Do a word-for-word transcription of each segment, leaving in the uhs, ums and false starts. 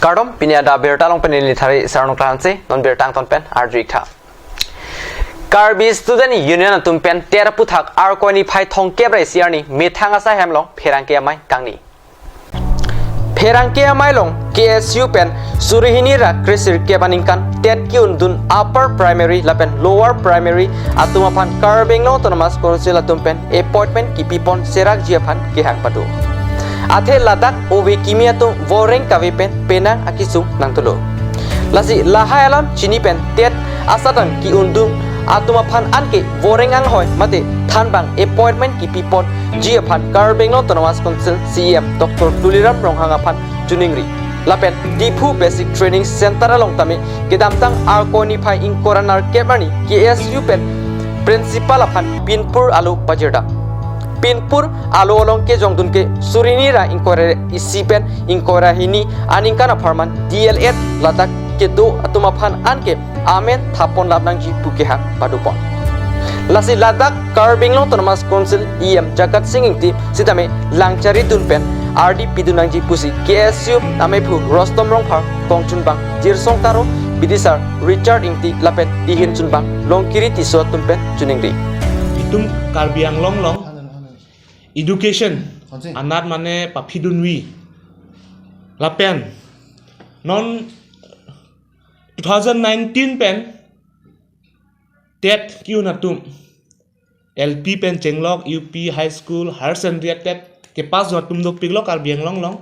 Kardom, pini adap birta along pen neli Thari Sarnung Klanse, non birta angton pen arju-ik tha. Karbi Student Union atum pen TET aphuthak Arkoi niphai thomkep ra isi arni methang asai hem along pherangke amei kangni. Pherangke amei along K S U pen suri hini ra kresirkep aningkan TET ke-undun upper primary lapen lower primary atum aphan Karbi Anglong Autonomous Council atum pen appointment kepipon serakji aphan kehang pado. Athe ladak ove kimi atum voreng kave pen penang akesung nangthulo. Lasi lahai alam chini pen TET asatang ke-undun atum aphan anke voreng anghoi mate thanbang appointment kepiponji aphan Karbi Anglong Autonomous Council C E M Doctor Tuliram Ronghang aphan choningri. Lapen Diphu Basic Training Center along tame kedamtang Arkoi niphai ingkoi ra nerkep arni K S U pen principal aphan pinpur alo pajirdam. Pinpur alo along kejongdun ke suri hini ra ingkoi ra isi pen ingkoi ra hini aningkan apharman D L Ed ladak kedo atum aphan anke amen thapon lap nangji pu kehang padopon. Lasi ladak Karbi Anglong Autonomous Council E M Jagat Sing Ingti sitame langcharidun pen ardi pidun nangji pusi K S U ameiphu Rostom Rongphar, kongchunbang Jirsong Taro, bidisar Richard Ingti lapen dihin chunbang Longkiri Tisso atum pen choningri. Itum Karbi Anglong along education anat mane paphidunvi lapen non two thousand nineteen pen TET ke-un atum, L P pen chenglok, U P, high school, higher secondary TET kepass dun atum dopiklo Karbi Anglong along.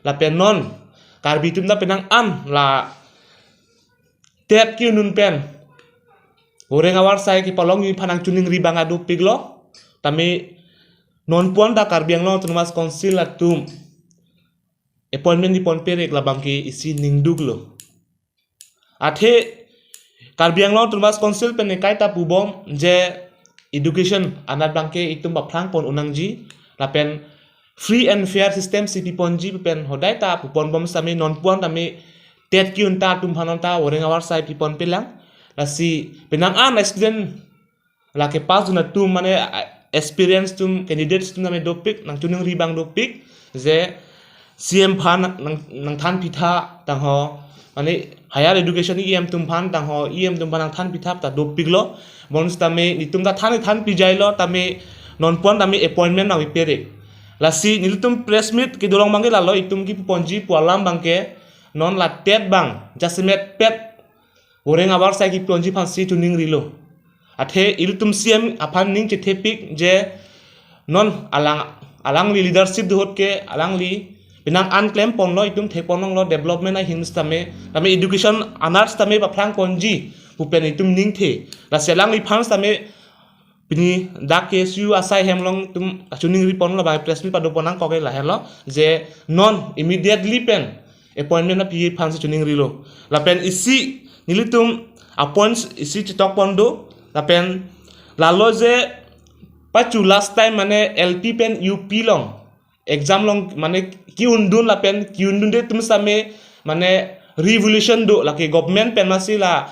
Lapen non Karbi atum ta penang an la TET ke-undun pen voreng avarsai kepalongji aphan nangchoningri abang adopiklo. Tame non puan ta Karbi Anglong Autonomous Council atum appointment kepipon perek labang ke isi ningduklo. Athe Karbi Anglong Autonomous Council pen nekai ta pubom je education anat abang ke itum paphrangpon un nangji lapen free and fair system si piponji pen hodai ta puponbom sitame non puan tame TET ke-un ta atum aphan ta voreng avarsai pipon pelang. Lasi penang an student la kepass dun atum mane, ah, experience atum, candidates atum tame dopik, nangchoningri abang dopik je C E M aphan nang, nangthan pitha tangho, mane higher education E M atum aphan tangho, E M atum aphan nangthan pitha ta dopiklo. Bonsitame itum ta than than pijailo tame non puan tame appointment nangpiperek. Lasi nelitum press meet kedo along abang ke lalo itum kepuponji pu alam abang ke non la TET abang jasemet pet voreng avarsai kepiponji aphansi choningrilo. Athe ilitum C E M aphan ning chethepik je non alang, alangli leadership do ahut ke alangli penang an klemponlo, itum theklonglo development ahin sitame, tame education anat sitame paphrangponji pu pen itum ningthe. Lasi alangliphan sitame pini dak K S U asai hem along itum kachoningriponlo, bang press meet padopon nangkok ke lahelo je non immediately pen appointment api aphansi choningrilo. Lapen isi nelitum appoints isi chetokpon do. Lapen lalo je pachu last time mane L P pen U P along exam along mane ke-undun lapen ke-undunde atum sitame mane revolution do, lake government pen masi la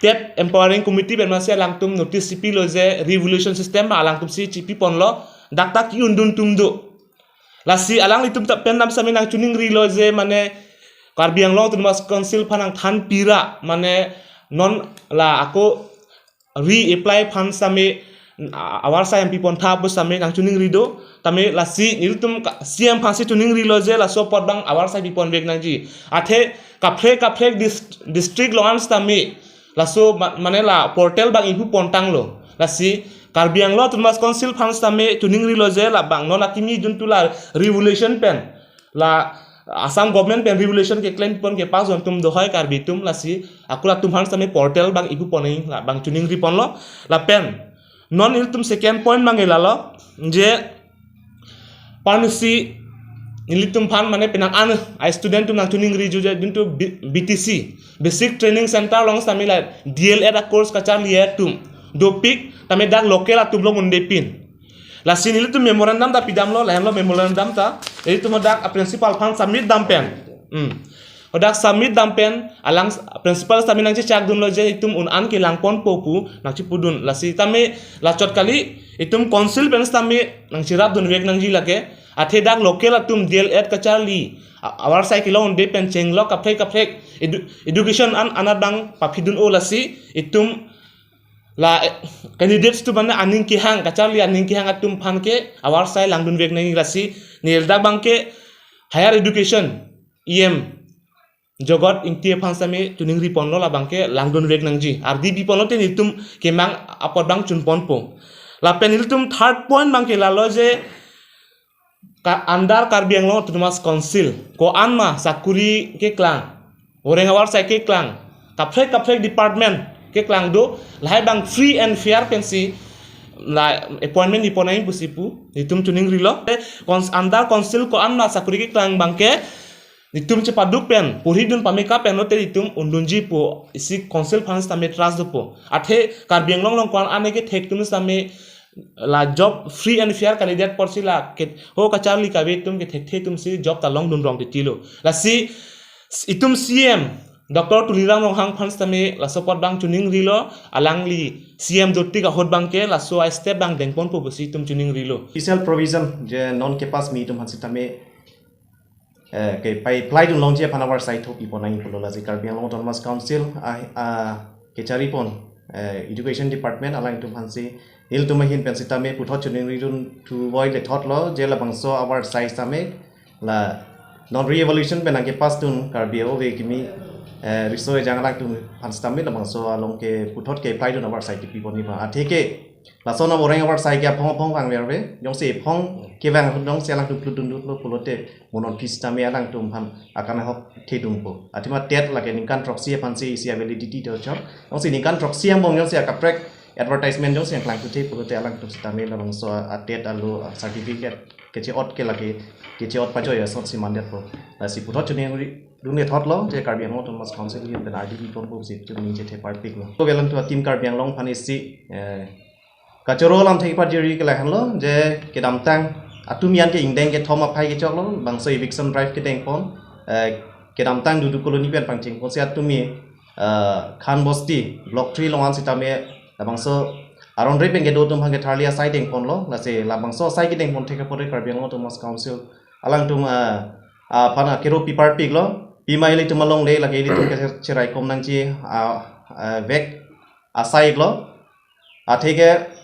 TET empowering committee pen masi alangtum notice chipilo je revolution system alangtumsi chipiponlo, dak ta ke-undun atum do. Lasi alanglitum ta pen dam sitame nangchoningrilo je mane Karbi Anglong Autonomous Council aphan nangthan pira mane non la ako reapply aphan sitame, a-, avarsai pipontha pu sitame nangchoningri do. Tame lasi nelitum ka-, C E M aphansi choningrilo je laso apot abang avarsai piponvek nangji. Athe kaprek kaprek dis-, district along an sitame laso ma-, mane la portal abang ingpupontanglo. Lasi Karbi Anglong Autonomous Council aphan sitame choningrilo je labang non akimi juntu la revolution pen, la Assam government pen revolution keklemponke pass dun atum dohoi Karbi atum, lasi ako latum aphan sitame portal abang ingpuponji labang choningriponlo. Lapen non ilitum second point abang ke lalo je parnisi ilitum aphan mane penang an a student atum nangchoningri ju je juntu B-, B T C, Basic Training Center along sitame la D L Ed a course kacharli atum dopik tame dak local atum along undepin. Lasi nelitum memorandum ta pidamlo, lahenlo memorandum ta. Ilitum hadak a principal aphan submit dam pen. Hmm. Hadak submit dam pen, alang s-, principal sitame nangchechakdunlo je itum un an kelangponpo pu nangchipudun. Lasi tame lachot kali, itum council pen sitame nangcherapdunvek nangji lake. Athe dak local atum D L Ed kacharli A-, avarsai kelong de pen chenglok kaprek kaprek edu-, education an anat abang paphidun-o lasi itum la, eh, candidates atum an aning kehang, kacharli aning kehang atum aphan ke avarsai langdun vek nangji lasi neli ladak abang ke higher education E M Jogot Ingti aphan sitame choningri ponlo, labang ke langdun vek nangji. Ardi pi ponlote nelitum kemang apot abang chun ponpo. Lapen nelitum third point abang ke lalo je ka-, under Karbi Anglong Autonomous Council ko-an ma sakuri keklang, oreng avarsai keklang, kaprek kaprek department keklang do, lahai abang free and fair pensi la appointment pi pon nangji pusi pu nelitum choningrilo. Cons-, under council ko-an ma sakuri keklang abang ke nelitum chepaduk pen, porhidun pameka pen lote nelitum undunji pu isi council aphan sitame trust dopo. Athe Karbi Anglong along ko-an ane kethek atum sitame la job free and fair kalidet apotsi la ke ho kacharli kave atum kethekthe atum si job ta longdun rong titilo. Lasi itum C M Doctor Tuliram Ronghang aphan sitame laso apot abang choningrilo, alangli C M dotik ahut abang ke laso a-step abang deng ponpo pusi itum choningrilo. Special provision je non ke-pass mi atum aphan sitame, eh, ke pai apply dun longji aphan avarsai tho pi pon nangji pulo, lasi Karbi Anglong Autonomous Council a, a kechari pon, eh, Education Department alangtum aphansi nelitum ahin pen sitame puthot choningri dun thu voi lethotlo je labangso avarsai sitame la non re-evaluation pen nangke-pass dun Karbi ove kimi, eh, riso ejang alangtum aphan sitame labangso along ke puthot ke apply dun avarsai ke pi pon nangji abang. Atheke lason aboreng avarsai ke aphong aphong vangverve. Jongsi aphong kevang ahut jongsi alangtum plut dundunlo pulote mo non aphi sitame alangtum aphan akan ahok thedunpo. Athema TET lake ningkan throksi aphansi isi a-validity do chok. Jongsi ningkan throksi angbong jongsi akaprek advertisement jongsi nangklang tuthe pulote alangtum sitame labangso a-TET alo a-certificate keche-ot ke lake keche-ot pajoi asonsi mandetpo. Lasi puthot choningri dun lethotlo je Karbi Anglong Autonomous Council ahin pen ardi pi ponpo pusi itum ningje the parpiklo. Ko velang tu a-team Karbi Anglong aphan isi, eh, kachoro alamthe kepajirji ke lahenlo je kedamtang atumi an ke ingdeng kethom aphai kechoklo, bangso eviction drive kedeng pon, eh, kedamtang Dudu Colony pen pangcheng ponsi atumi, eh, Khan Bosti Block three along an sitame labangso aron re pen kedo atum aphan ke tharli asai deng ponlo, lasi labangso asai kedeng pon thek apot Karbi Anglong Autonomous Council alangtum, eh, aphan akero pi parpiklo, pima ilitum alongle lake ilitum ke cherai kom nangji, ah, ah, vek asai lo. Atheke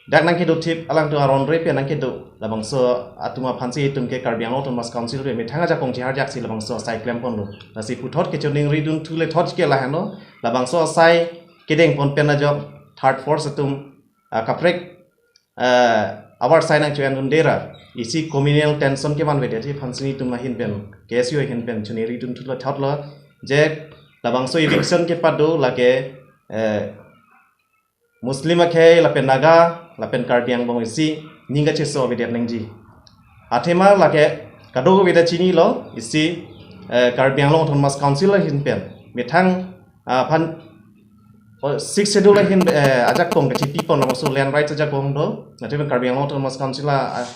dak nangkedo thip alangtum aron re pen nangkedo labangso atum aphansi itum ke Karbi Anglong Autonomous Council pen methang ajakong cheharjaksi labangso asai klem ponlo. Lasi puthot ke choningri dun thu lethot ke lahenlo, labangso asai kedeng pon pen ajok third force atum, ah, kaprek, eh, avarsai nangcho-en dunde ra isi communal tension kevan avedet aphansi nelitum ahin pen, K S U ahin pen choningri dun thu lethotlo je labangso eviction kepado lake, eh, Muslim akhei lapen Naga lapen Karbi angbong isi ning kacheso avedet nangji. Athema lake kadokave ta chinilo isi, eh, Karbi Anglong Autonomous Council ahin pen methang, ah, aphan, oh, Sixth Schedule ahin, eh, ajakong kachipi pon labangso land rights ajakong do. Athema Karbi Anglong Autonomous Council a, a,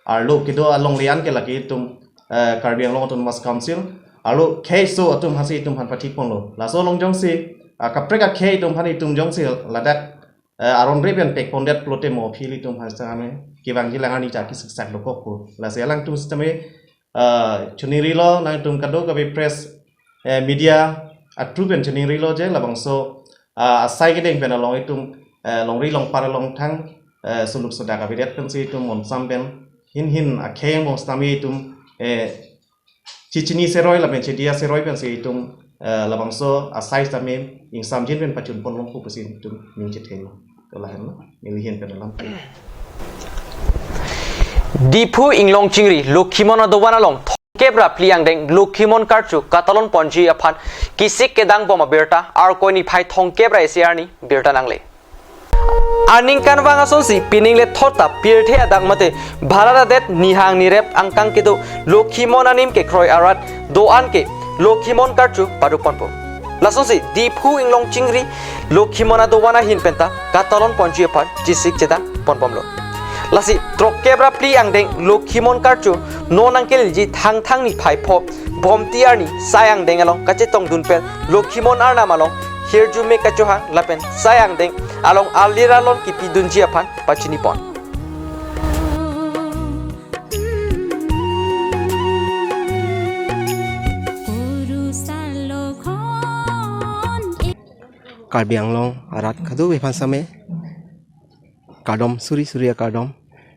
arlo kedo alongle an ke lake itum, eh, Karbi Anglong Autonomous Council arlo khei aso atum aphansi itum aphan pathik ponlo. Laso along jongsi, ah, kaprek akhei atum aphan itum jongsi ladak, eh, aron re pen pek pondet pulote mo aphi ilitum aphan sitame kevangji lang arni chaki siksak dokokpo. Lasi alangtum sitame, eh, choningrilo, nangtum kadokave press, eh, media a-through pen choningrilo je labangso, ah, asai kedeng pen along itum, eh, longri longpar along thang, eh, suluk sodak avedet pensi itum monsam pen hin hin akhei angbong sitame itum, eh, chechini seroi lapen chediya seroi pensi itum, eh, labangso asai sitame ingsamjin pen pachun pon longpo pusi itum ningje thelo. To lahenlo, neli ahin pen alam. Diphu Inglong Chingri Lokhimon adovan along thomkep ra phli angdeng Lokhimon karchu katalon ponji aphan kesik kedang bom abirta Arkoi niphai thomkep ra isi arni birta nangle. Aningkanvang asonsi pining lethot ta pirthe adak mate bharat adet nihang nirep angkang kedo Lokhimon anim kekroi arat do-an ke Lokhimon karchu paduk ponpo. Lasonsi Diphu Inglong Chingri Lokhimon adovan ahin penta katalon ponji aphan chesik chedang pon bomlo. Lasi throkkep ra phli angdeng Lokhimon karchu non nangkelilji Thangthang niphai pho Bhomti arni sai angdeng along kachetong dun pen Lokhimon arnam along hirjume kachohang lapen sai angdeng along alir alon kipi dunji aphan pachini pon. Karbi Anglong arat kadokave aphan sitame kardom, suri suri akardom,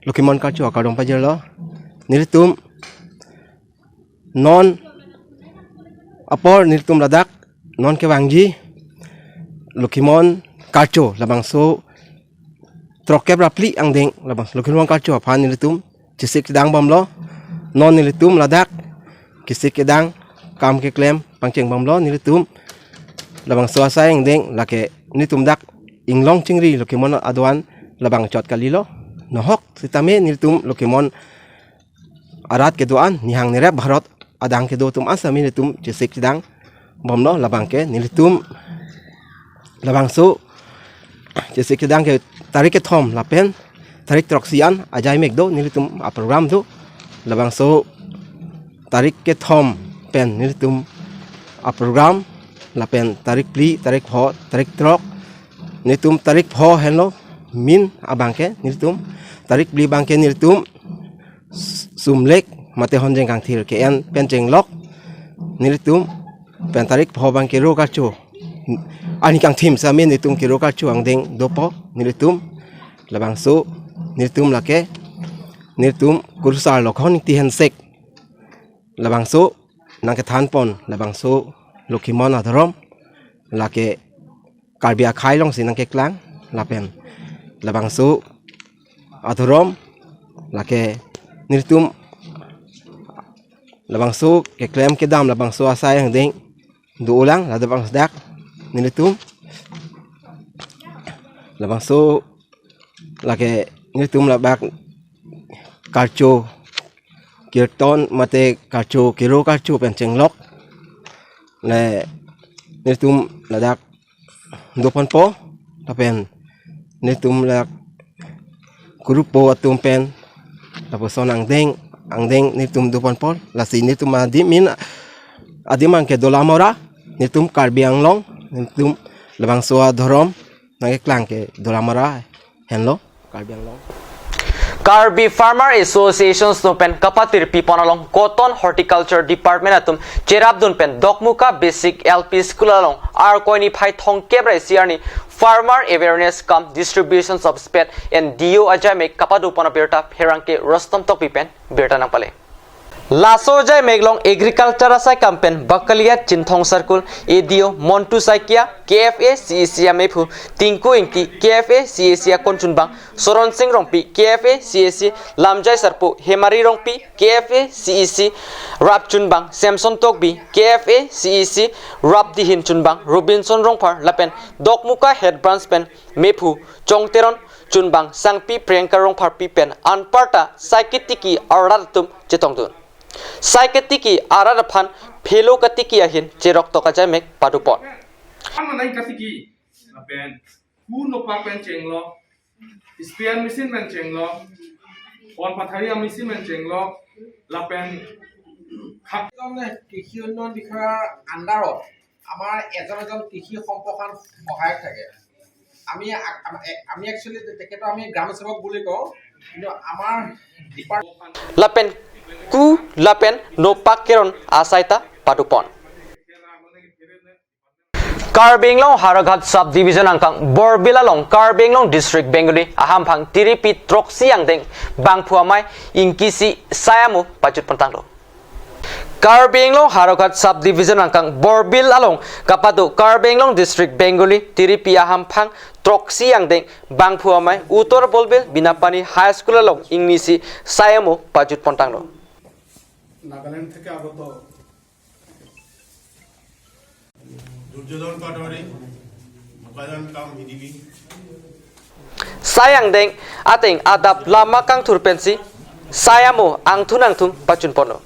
Lokhimon Karcho akardom pajirlo. Nelitum non apor nelitum ladak non kevangji Lokhimon Karcho labangso throkkep ra phli angdeng labang Lokhimon Karcho aphan nelitum chesik chedang bomlo. Non nelitum ladak kesik kedang, kam keklem pangcheng bomlo. Nelitum labangso asai angdeng lake nelitum dak inglong chingri Lokhimon adoan labang chot kalilo. Nohok sitame nelitum Lokhimon arat kedoan nihang nerep Bharat adang kedo atum an sitame nelitum chesik chedang bomlo. Labang ke nelitum labangso chesik chedang ke tarik kethom lapen tarik throksi an ajaimek do nelitum aprogram do. Labangso tarik kethom pen nelitum aprogram, lapen tarik phli, tarik pho, tarik throk, nelitum tarik pho henlo min abang ke nelitum, tarik phli abang ke nelitum sumlek mate honjeng kangthir ke-en pen chenglok nelitum, pen tarik pho abang kero karcho, ani kangthim sitame nelitum kero karcho angdeng dopo nelitum. Labangso nelitum lake nelitum Kurusar Lokhon Ingti Hensek labangso nangkethan pon labangso Lokhimon adhorom, lake Karbi akhei alongsi nangkeklang lapen labangso adhorom lake nelitum labangso keklem kedam labangso asai angdeng do-olang. Ladak bang dak nelitum labangso lake nelitum labak karcho kirton mate karcho kero karcho pen chenglok le nelitum ladak do ponpo, lapen nelitum ladak kurupo atum pen lapuson angdeng angdeng nelitum do ponpo. Lasi nelitum adim in adim abang ke Dolamara, nelitum Karbi Anglong, nelitum labangso adhorom nangkeklang ke Dolamara henlo Karbi Anglong. Karbi Farmer Association atum pen kapatirpi pon along Cotton Horticulture Department atum cherapdun pen Dokmoka Basic L P School along Arkoi niphai thomkep ra isi arni Farmer Awareness cum Distribution of Spade and Deo ajaimek kapado pon abirta pherangke Rustom Tokbi pen birta nangpale. Laso ajaimek along Agriculture asai kam pen Bakalia Chinthong Circle A D O Montu Saikia, K F A C E C amephu Tinku Ingti, K F A C E C akonchunbang Soron Sing Rongpi, K F A C E C lamjai sarpo Hemari Rongpi, K F A C E C rapchunbang Samson Tokbi, K F A C E C rapdihin chunbang Robinson Rongphar lapen Dokmoka Head Branch pen mephu Chong Teron chunbang Sangpi Priyanka Rongpharpi pen anparta sai ketiki arat atum chetongdun. Sai ketiki arat aphan phelo katiki ahin cheroktok ajaimek padopon. Amanai katiki lapen ku nopak pen chenglo, sprayer machine pen chenglo, pon pathari machine pen chenglo, lapen khak- তাৰমানে কৃষি উন্নয়ন বিষয়াৰ আণ্ডাৰত আমাৰ এজন এজন কৃষি সম্প্ৰসাৰণ সহায়ক থাকে। আমি আ-, আম-, এ-, আমি একচুৱেলি তেখেতক আমি গ্ৰাম সেৱক বুলি কওঁ, কিন্তু আমাৰ depart- Lapen ku lapen nopak keron asai ta padopon. Karbi Anglong Howraghat Sub Division angkang Borbil along Karbi Anglong District Bengali ahamphang tiripi throksi angdeng bangphu amei ingkisi sai amo pajut pontanglo. Karbi Anglong Howraghat Sub Division angkang Borbil along kapado Karbi Anglong District Bengali tiripi ahamphang throksi angdeng bangphu amei Uttor Borbil Binapani High School along ingnisi sai amo pajut pontanglo. Nagaland থেকে আগত দুর্যোধন পাটোয়ারি, বোকাজান কাম হিদিবি। Sai angdeng ateng adap lama kangthur pensi sai amo angthun angthung pachun ponlo.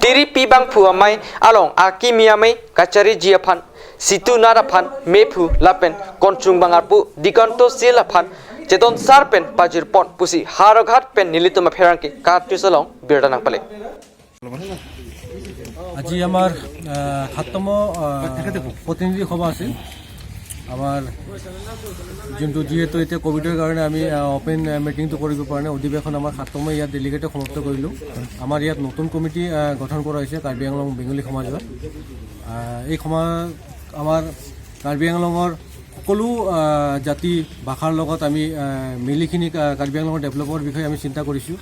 Tiripi bangphu amei along akimi amei Kachariji aphan, Situ Nath aphan mephu lapen konchungbang arpu Diganto Sil aphan chetonsar pen pajir pon pusi Howraghat pen nelitum apherangke kartusi along birta nangpale. আজি আমাৰ আহ, সাততম আহ, প্ৰতিনিধি সভা আছিল। আমাৰ যোনটো যিহেতু এতিয়া কভিডৰ কাৰণে আমি আহ, অপেন আহ, মিটিংটো কৰিব পৰা নাই, অধিৱেশন আমাৰ সাততমে ইয়াত ডেলিগেটে সমাপ্ত কৰিলোঁ। আমাৰ ইয়াত নতুন কমিটি আহ, গঠন কৰা হৈছে কাৰ্বি আংলং বেংগলী সমাজৰ। আহ, এই সমা আমাৰ কাৰ্বি আংলঙৰ সকলো আহ, জাতি ভাষাৰ লগত আমি আহ, মিলিখিনি কা- কাৰ্বি আংলঙৰ ডেভেলপৰ বিষয়ে আমি চিন্তা কৰিছোঁ।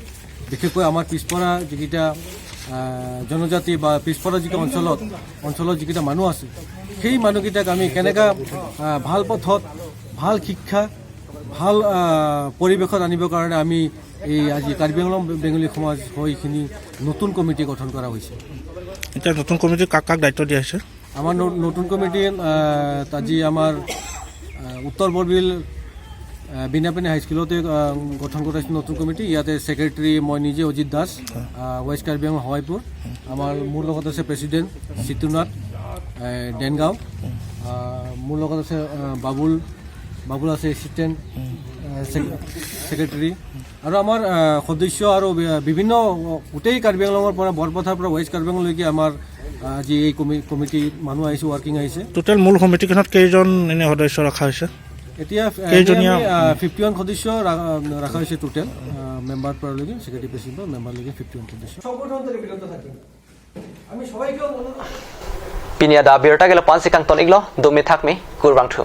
বিশেষকৈ আমাৰ পিছপৰা যিকেইটা আহ, জনজাতি বা পিছপৰা যিকেইটা অঞ্চলত অঞ্চলত যিকেইটা মানুহ আছে, সেই মানুহকেইটাক আমি কেনেকা আহ, ভাল পথত, ভাল শিক্ষা, ভাল আহ, পৰিৱেশত আনিবৰ কাৰণে আমি এই আজি কাৰ্বি আংলং বেংগলী সমাজ হৈ এইখিনি নতুন কমিটি গঠন কৰা হৈছে। এতিয়া নতুন কমিটি কাক কাক দায়িত্ব দিয়া হৈছে? আমাৰ ন- নতুন কমিটি আহ, আজি আমাৰ আহ, উত্তৰ বৰবিল আহ, বিনাপানী হাইস্কুলতে আহ, গঠন কৰিছোঁ নতুন কমিটি। ইয়াতে ছেক্ৰেটাৰী মই নিজে অজিত দাস, আহ, ৱেষ্ট কাৰ্বি আংলং হৱাইপুৰ। আমাৰ মোৰ লগত আছে প্ৰেচিডেণ্ট চিতুনাথ আহ, ডেনগাঁও। আহ, মোৰ লগত আছে আহ, বাবুল বাবুল আছে এচিষ্টেণ্ট আহ, ছেক- ছেক্ৰেটাৰী। আৰু আমাৰ আহ, সদস্য আৰু বি- বিভিন্ন গোটেই কাৰ্বি আংলঙৰ পৰা বৰপথাৰ পৰা ৱেষ্ট কাৰ্বি আংলঙলৈকে আমাৰ আহ, আজি এই কমি- কমিটি মানুহ আহিছে, ৱৰ্কিং আহিছে। টোটেল মূল সমিতিখনত কেইজন এনে সদস্য ৰখা হৈছে? এতিয়া কেইজনীয়া? ফিফটি ওৱান সদস্য ৰা- ৰখা হৈছে টোটেল। মেম্বাৰ পৰালৈকে, ছেক্ৰেটাৰী প্ৰেচিডেণ্ট মেম্বাৰলৈকে ফিফটি ওৱান সদস্য। Pini ada birta ke lapan si kangton iklo, dumi thak mi, kurvangthu.